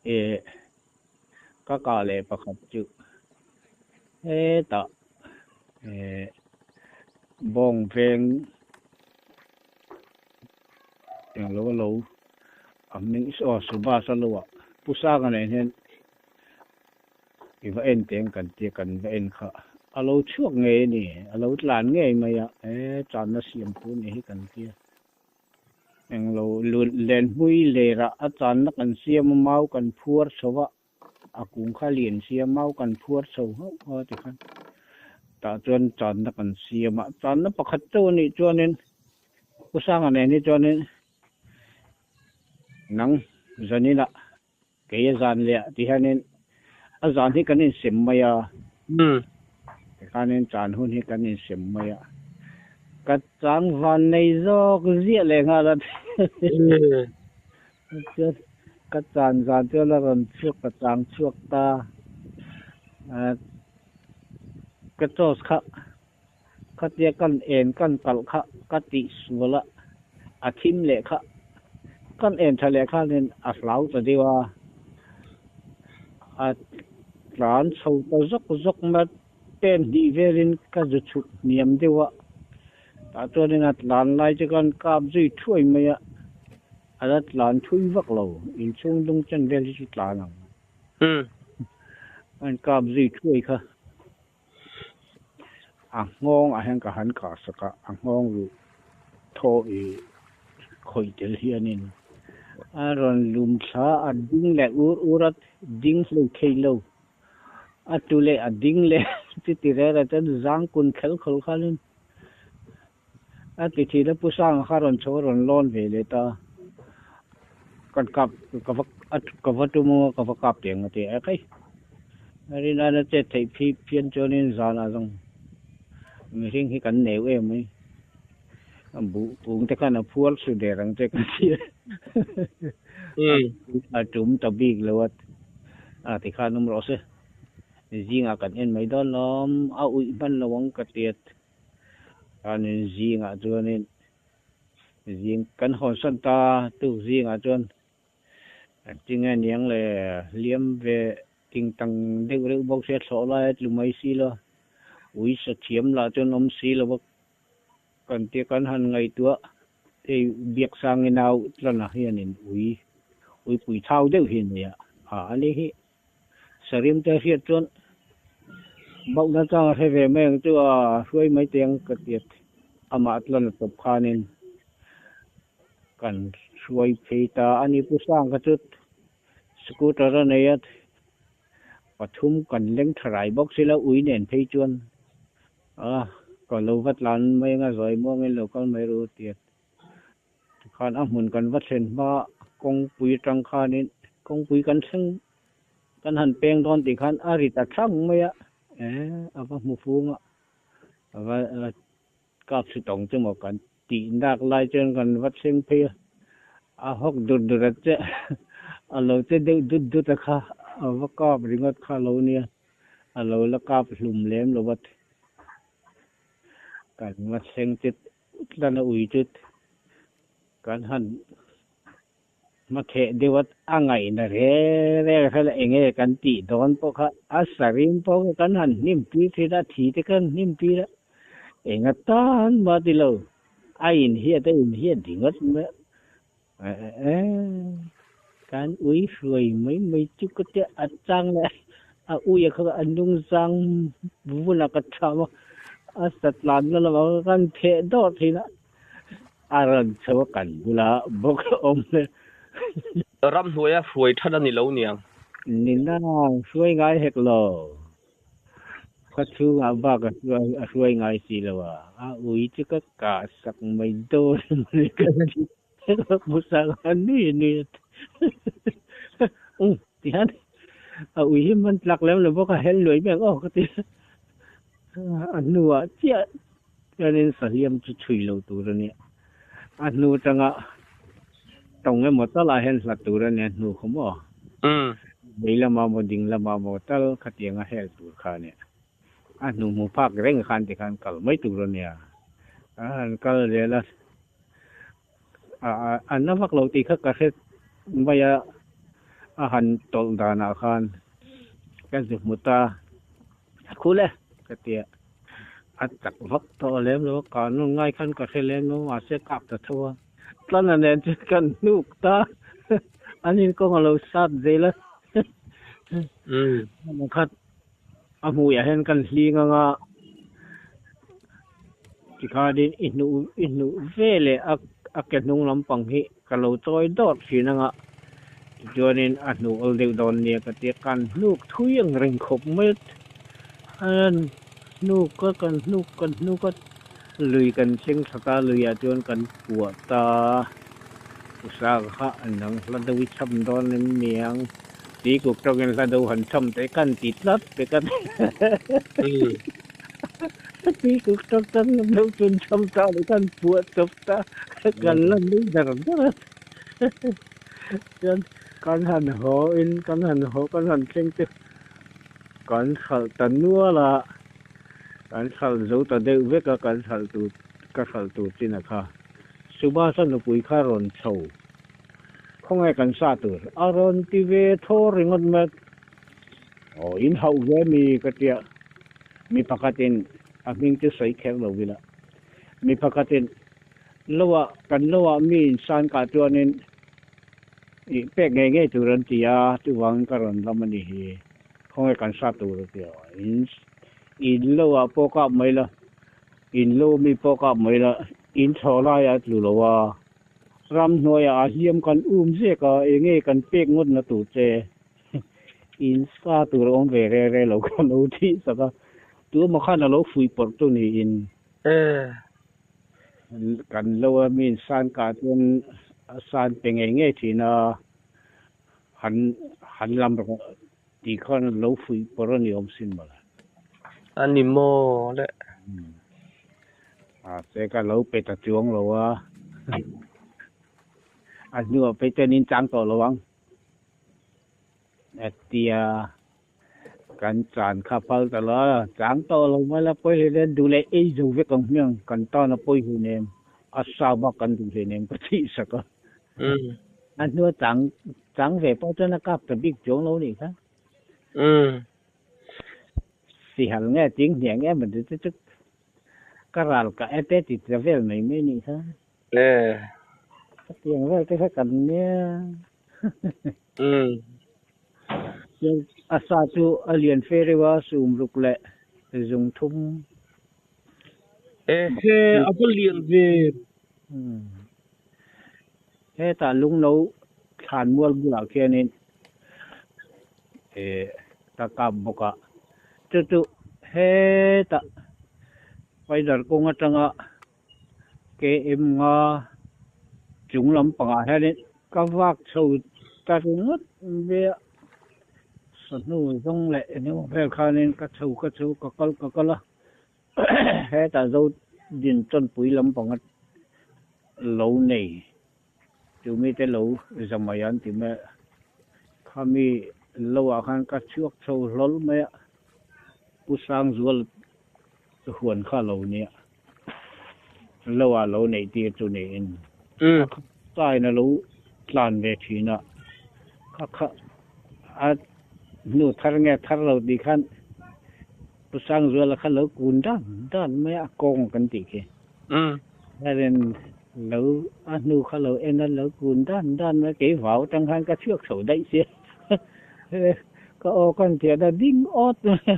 eh ka kah leh pakhat chu hetah eh bawng veng englo a lo a hming aw Subhas a lo ah Pu Sanga nen hian i va en teh ang kan tia kan va en kha a lo chhuak ngei a ni a lo tlan ngei mai a e channa siam tur nih hi kan tia. Englo lenhmui lerah a channa kan siam a, mau kan phuar chho a, a kung kha lian sia mau kan phuar chho hauh a tikhan tah chuan channa kan siam a, channa pakhat chauh a nih chuanin Pu Sanga nen hi chuanin nang zaninah Kei a zan leh ah ti hianin a zan hi kan insem mai a, tikhanin chan hun hi kan insem mai a, ka chang van nei zawk ziah leh nghal a chuan ka chan zan chuan a rawn chhuak ka chang chhuak ta, ka chaws kha khatia kan en kan kalh kha ka tih sual a, a thim leh kha kan en tha leh khanin a hlau ta deuh a, a tlan chho ta zawk zawk mai a, pen hnih velin ka zu chhuk hniam deuh a, tah chuanin a tlan lai chu khan kap zui thuai mai a, a la tlan thui vak lo, inchhung dung chen vel hi chu tlan ang. An kap zui thuai kha. A nghawng ah hian ka han kah sak a, a nghawng ruh thaw i khawih tel hianin a rawn lum thla a ding leh ur ur a, ding hlei thei lo a tu leh a ding leh chuti rel ah chuan zang kun khel khawl khanin a ti thin a, Pu Sanga kha rawn chho a rawn lawn ve leh ta, kan kap ka va ka va tum a ka va kap teh ang a ti a, ekhei a rin aina chet theih phi phian chuanin zanah zawng mihring hi kan neu em mai, a buh kung te khan a phuar su der ang che ka ti a, a tum ta bik lo a, a tikhan awm rawh se, zingah kan en mai dawn lawm, a uih hman lo ang ka ti a. Chuanin zingah chuanin zing kan hawnsan ta tuk zingah chuan tinge niang le hliam ve ting tang deuh reuh bawk sia thlawh lai a tlu mai si lo ui sa thiam lah chuan awm si lo bawk kan tia kan han ngaihtuah hei Biaksangin au tlanah hianin ui uipui thau deuh hi a nei a, a ani hi Sarim te hriat chuan bauh nachang a hre ve mai ang chu a hruai mai teh ang ka ti a, amah tlan a tawp khanin kan hruai phei ta a ni. Pu Sang kha chu scooter a nei a, pathum kan leng tha rai bawk sila ui nen phei chuan a ka lo va tlan mai anga zawi muangin lo kal mai ru ti a. Tikhan a hmun kan va thlen hma kawngpui atang khanin kawngpui kan thleng kan han peng dawn tih khan a ri ta thlang mai a, eh a va hmu fung a, a va kap si tawng chu maw kan tih nak lai chuan kan va thleng phei a, a hawk dut dut a che a lo che deuh dut dut a kha a va kap ringawt kha a lo nia, a lo la kap hlum lem lo a, kan va thleng che Tlan a ui chu kan han Hmatheh deuh a ngaihna re re kha la eng nge kan tih dawn pawh kha a sarim pawh kha kan han hnim tir thin a, thi te kan hnim tir a, eng atan mah ti lo, a inhiat a inhiat ringawt mai a, kan ui hruai mai mai chu ka tia a chang leh a ui a kha a nungzang vun a ka tham a, a satlanna lamah kha kan theh dawrh thin a. A rawn chho a kan bula bawk a awm le. Ramhnuaia hruai that a ni lo niang. Ni nang, hruai ngai hek lo. Khaw chhungah bak a a hruai ngai si lo a, a ui chu ka kah sak mai dawn a mawni ka ti. Ka hmu sak a nui a nui a. Um tihian a ui hi man tlak lem lo bawk a hel luai mai ang aw ka ti. A hnuah chiah Chuanin sahliam chu chhui lo tur a nia. A hnu atanga tawng emaw talah hian hlat tur a nia hnu khaw maw? Vei lama maw ding lama maw tal khatianga hel tur kha a nia. A hnu hmu phak reng khan tikhan kal mai tur a nia. A han kal zel a, a na vak lo tih kha ka hre mai a, a han tawlh danah khan ka zu hmu ta. A khul e ka ti a, a chak vak tawh lem lo a, ka nun ngai khan ka hre lem lo mahse kap ta tho a, Tlana nen chuan kan hnuk ta, an inkawng a lo sat zel a, khat a hmuiah hian kan hling anga tikhanin i hnuh i hnuh ve leh a a ke hnung lampang hi ka lo chawi dawt thin anga tichuanin a hnuh awl deuh dawn nia ka ti a, kan hnuk thui ang reng khawp mai a, hnuk a kan hnuk kan hnuk a lui kan thleng thla ta luiah chuan kan puah ta usa kha an dang hla deuh i cham dawn em niang tih kuk tawngin hla deuh han cham te kan ti tlat pek a Tui kuk tak tak na deuh chuan cham ta leh khan puah chawp ta kan la nui dar dar a chuan kan han haw in kan han haw kan han thleng chu kan hralh ta nual a kan hralh zo ta deuh vek a kan hralh tur ka hralh tur chin a kha Subhas-a nupui kha rawn chho khawnge kan sa tur a rawn ti ve thaw ringawt mai Aw, in hauh ve mi ka tia. Mi pakhatin a hming chu sawi kher lo ila. Mi pakhatin lo ah, kan lo ah mi in san kah chuanin ih pek ngei ngei tur an ti a, chuvangin ka rawn lam a ni hi. Khawnge kan sa tur a ti a. In, in lo ah pawh kap mai la, in lo mi pawh kap mai la, in chho laiah a tlu lo a. Ramhnuaiah a hliam kan um zek a, enge kan pek ngawt na tur che. In sa tur a awm ve re re lo kha lo thih sak a, tu emaw khan a lo fuih pawrh chu niin kan lo a mi in san kah chuan a san pe ngei ngei thin a, han han lam rawh tih khan a lo fuih pawrh a ni awm sin mawle. A ni maw le. A che ka lo pe ta chuang lo a, a hnuah phei chuan in chang tawh lo ang. Hetia kan chan kha phal ta lo a, chang tawh lo mai la pawi hle nen duh leh ei zo vek ang hmiang kan tan a pawi hle nem a sa bak kan duh hle nem ka thih sak a. A hnua chang chang ve pawh chuan a kap ta bik chuang lo nih kha. Sihal nge ching hniah nge maw chu chu ka ral ka e te ti ta vel mai mai nih kha. Hetiang vel te kha kan nia. A sa chu a lian fe reuh a, sum ruk leh zung thum. Ehe, a va lian ve. Hetah lungno thlan mual bulah khianin ka kap bawk a, chu chu hetah spider kawng atanga KM nga chung lampangah hianin ka vak chho ta ringawt mai a, sahnu zawng leh eng emaw vel khanin ka chho ka chho ka kal ka kal a, hetah zo din chawnpui lampanga lo nei chu mite lo zamai an ti mai a, khami lo ah khan ka chhuak chho hlawl mai a, Pu Sangzuala huan kha lo nia. Lo ah lo neih tir chu niin a khaw chain a lo tlan ve thin a, kha kha a hnu thar nge thar lo tih khan Pu Sangzuala kha lo kun dan dan mai a, kawng kan tih khi. Hianin lo a hnu kha lo en a, lo kun dan dan mai a, kei vau atang khan ka chhuak chho daih sia. Ka aw kan tiah a ding awt mai a.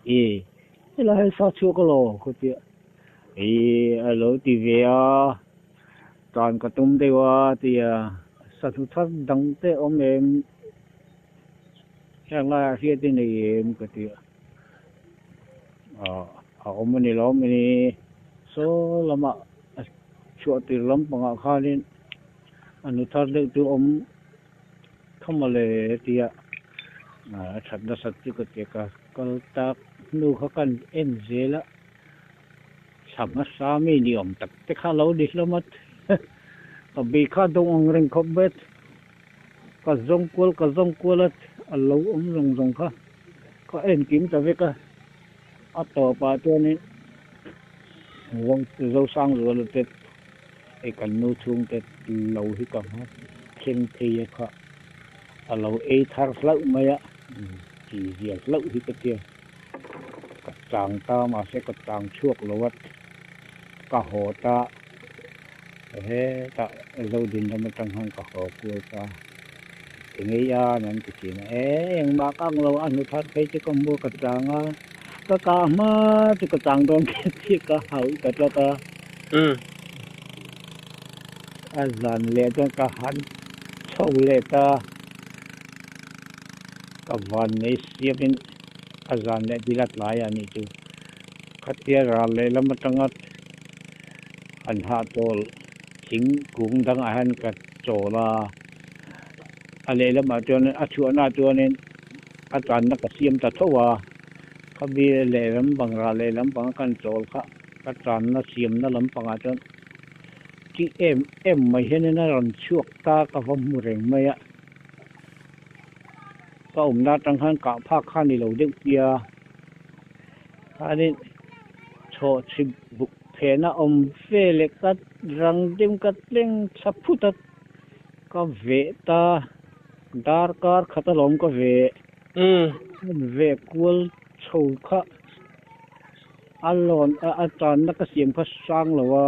I helai hian sa chhuak elaw ka tia. I a lo ti ve a, tan ka tum deuh a tia sahnu thar dang te awm em heng laiah hriat i nei em ka ti a, a awm a ni lo a ni saw lamah a chhuah tir lampangah khanin a nu thar deuh chu awm tho mawle tia a that nasat chu ka ti a, ka kal tak hnu kha kan en zel a. Thla hmasa mi ni awm tak te kha lo ni hlawm a, ka bei kha dawng ang reng khawp mai a, ka zawng kual ka zawng kual a, a lo awm zawng zawng kha ka en kim ta vek a, a tawpah chuanin Zosangzuala te hei kan nu chhungte lo hi ka hma thleng phei a kha a lo ei thar hlauh mai a, chi zia hlauh hi ka tia. Ka chang ta mahse ka chang chhuak lo a, ka haw ta hetah Zodin lam atang khan ka haw kual ta engei a an ti thin a, e engmah ka ang lo a hnu thar phei chu ka hmu ka chang a, ka kah hma chu ka chang dawn kher chiah ka hauh ta tlat a, a zan leh chuan ka han chho leh ta. Ka van nei siamin a zan leh dil a tlai a nih chu. Khatia ral lehlam atanga an hahchawl thing kung dangah hian ka chawl a, a lehlamah chuan a chhuahnaah chuanin a tanna ka siam ta tho a, khami lehlam bang ral lehlam panga kan chawl kha ka tanna siamna lampangah chuan chi em em mai hianin a rawn chhuak ta ka va hmu reng mai a. Ka awmna atang khan kah phak kha ni lo deuh tia khanin chhawh chhip buk phena awm ve leh ka rang deuh ka tleng thla phut a ka veh ta darkar khat alawm ka veh veh kual chho kha a lawn a tanna ka siam kha sang lo a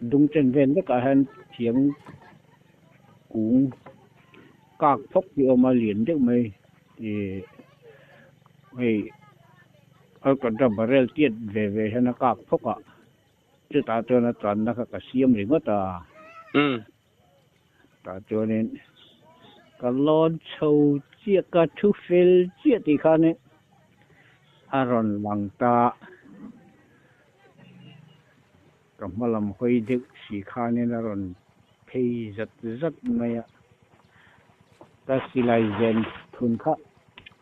dung chen vel vekah hian thiang kung kak phawk hi a awm a lian deuh mai ih hei alkatra barrel tiat ve ve hian a kak phawk a chutah chuan a tanna kha ka siam ringawt a tah chuanin ka lawn chho chiah ka thu fel chiah tih khanin a rawn lang ta. Ka hma lam hawi deuh si khanin a rawn phei zat zat mai a, ka silai zen thun kha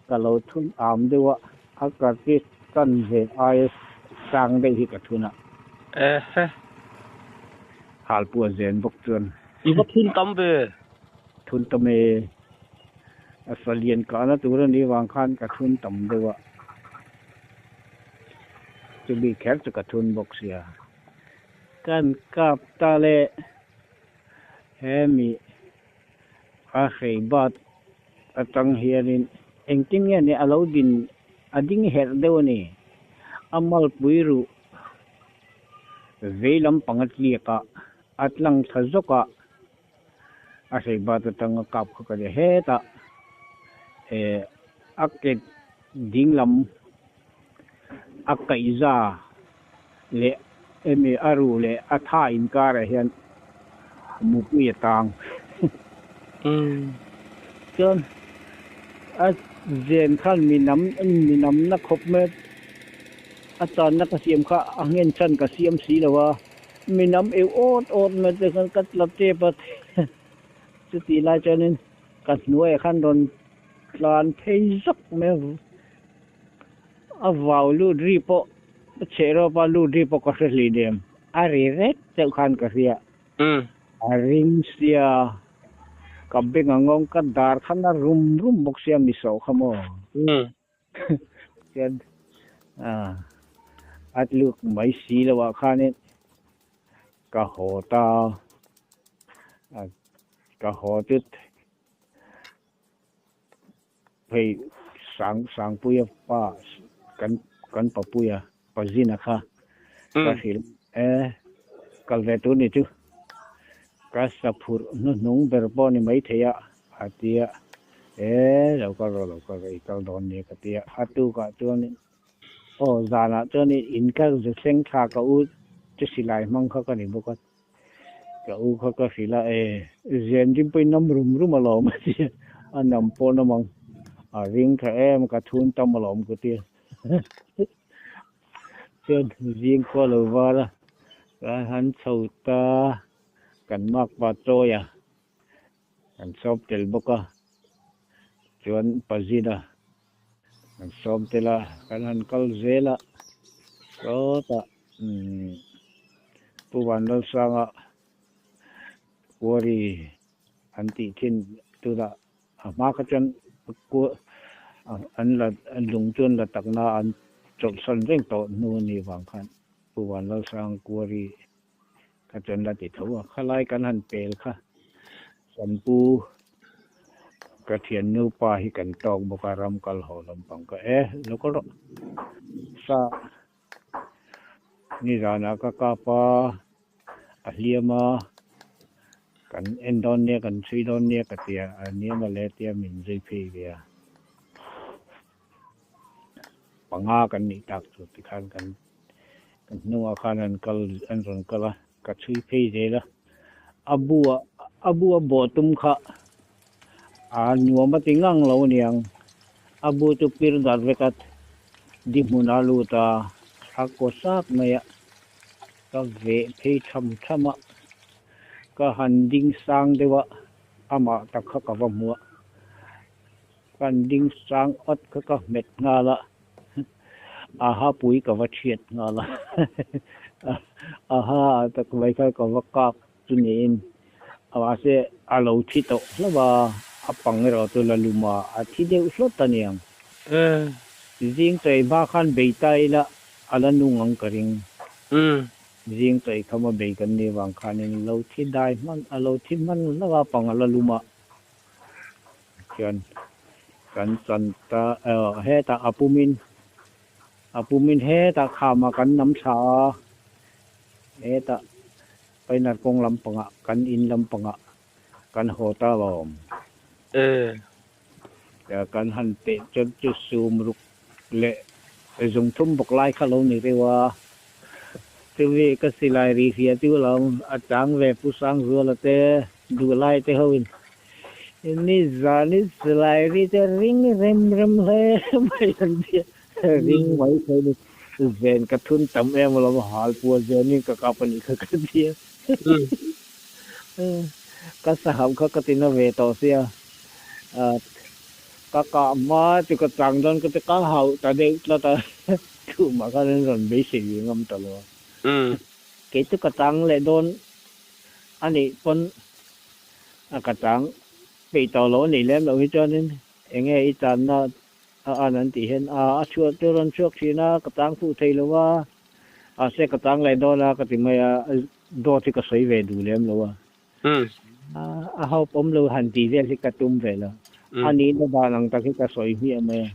ka lo thun am deuh a, a cartridge tan ve aia sang deuh hi ka thun a. Ehe. Halpuah zen bawk chuan. I va thun tam ve. Thun tam e. A salian kahna tur a nih vang khan ka thun tam deuh a. Chumi kher chu ka thun bawk sia. Kan kap ta le hemi a hrei bat atang hianin engtin nge ni a lo din a ding herh deuh a ni. A malpui ruh vei lampang a tliak a, a tlang thla zawk a, a hrei bat atanga kap kha ka ni hetah eh a ke ding lam a kaihza leh emi a ruh leh a tha inkarah hian mupui a tang chuan a zen khan mi nam mi namna khawp mai a channa ka siam kha a nghen chhan ka siam si lo a. Mi nam eu awt awt mai te khan ka tla tep a, chutih lai chuanin ka hnuaiah khan rawn tlan phei zawk mai a, a vau lut ri pawh a chheh rawp a lut ri pawh ka hre hlih nem, a ri rek deuh khan ka hria, a ring sia, ka beng a ngawng ka dar khan a rum rum bawk sia mi sawh kha maw. Chuan a tluk mai si lo ah khanin ka haw ta a. Ka haw chu hei Sang Sangpuia pa kan kan papuia Pazina kha ka hrilh e, kal ve tur ni chu ka sa phurh hnuhnung ber pawh ni maithei a, a ti a, e lo kal rawh lo kal rawh i kal dawn nia ka ti a, a tukah chuan aw zanah chuan in ka zu thleng thla ka u chu silai hmang kha ka ni bawk a. Ka u kha ka hrilh a, e, zen rim pawhin nam rum rum alawm a ti a, a nam pawh nam ang, a ring tha em, ka thun tam alawm ka ti a. Chuan zing khua lo var a, ka han chho ta, kan makpa chawi a, kan sawm tel bawk a, chuan pazin a, kan sawm tel a, kan han kal zel a, sawtah umm Pu Vanlalsanga quarry an tih thin tunah a hma kha chuan an la lung chu an la takna an chawlhsan reng tawh hnu a nih vang khan Pu Vanlalsanga quarry kha chuan la ti tho a, khalai kan han pel kha Sampu ka thiannu pa hi kan tawk bawk a, ram kal haw lampang ka e lo kal rawh sa nizanah ka kap a, a hliam a, kan en dawn nia kan chhui dawn nia ka ti a, a hniam a le tia min zui phei ve a, panga kan nih tak chu tikhan kan Kan hnungah khan an kal an rawn kal a, ka chhui phei zel a, a bu a a bu a bawh tum kha a nuam a ti ngang lo aniang, a bu chu pir dar vek a di hmun a lut a, a kaw sap mai a, ka veh phei tham tham a, ka han ding sang deuh a, amah tak kha ka va hmu a, ka han ding sang awt kha ka hmet nghal a. Aha pui ka va thiat nghal a, aha tak mai kha ka va kak chu niin mahse a lo thi tawh hlauh a, a pang erawh chu la lum a, a thi deuh hlawt a niang. Zing chawi hma khan bei ta ila a la nung ang ka ring. Zing chawi khama bei kan nih vang khanin lo thi dai hman a lo thi hman hlauh a, pang a la lum a. Chuan kan chan ta hetah a pumin a pumin hetah khama kan nam thla a, hetah Painar kawng lampangah kan in lampangah kan haw ta alawm. Kan han peh chuan chu sum ruk leh zung thum bawk lai kha lo ni reuh a, chumi ka silai ri hria chu lo a chang ve Pu Sangzuala te duhlai te hoin ni zan i silai ri te ring rem rem hle mai an tia, ring mai thei ni zen ka thun tam em alawm hal pua zenin ka kap a nih kha ka tia. Ka saham kha ka ti na ve tawh sia, ka kah hma chu ka chang dawn ka ti ka hauh ta deuh tlat a, chumah khan an rawn beisei ve ngam ta lo a. Kei chu ka chang leh dawn a nih pawn a ka chang peih tawh lo a nih lem loh hi chuanin eng nge i channa a an an tih hian a a chhuah chu rawn chhuak thin a, ka chang fuh thei lo a, mahse ka chang leh dawn a ka ti mai a. Dawt hi ka sawi ve duh lem lo a. A hope awm lo han tih vel hi ka tum ve lo. A nihna dan ang tak hi ka sawi hmiah mai a.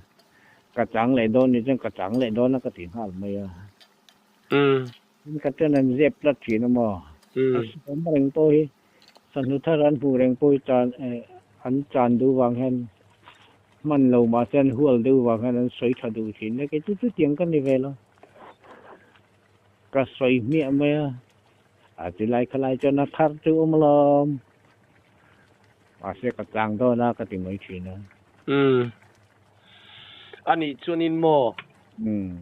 Ka chang leh dawn ni chuan ka chang leh dawn a ka ti nghal mai a. Ka chuan an zep tlat thin a maw. A sawm reng pawh hi sahnu thar an hmuh reng pawh hi chan an chan duh vang hian hman lo mahse an hual deuh vang hian an sawi tha duh thin a. Kei chu chutiang ka ni ve lo. Ka sawi hmiah mai a, a ti lai khalai chuan a thar chu awm alawm. Mahse ka chang dawn a ka ti mai thin a. Umm. A nih chuanin maw? Umm.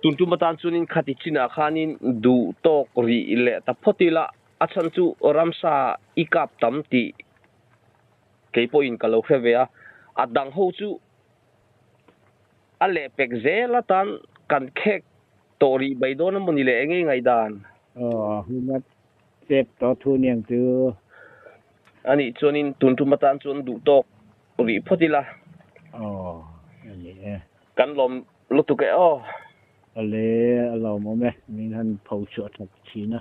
Tun tum atan chuanin khati chinah khanin duh tawk rih leh ta phawt ila, a chhan chu ramsa i kap tam tih kei pawhin ka lo hre ve a, a dang ho chu a lehpek zel atan kan khek Tawh rih mai dawn a maw ni le eng nge ngaihdan? Aw, huna chep tawh thu niang chu. A nih chuanin tun tum atan chuan duh tawk rih phawt ila. Aw, a ni e. Kan lawm lutuk e aw. Awle, a lawmawm e, min han pho chhuah thak thin a.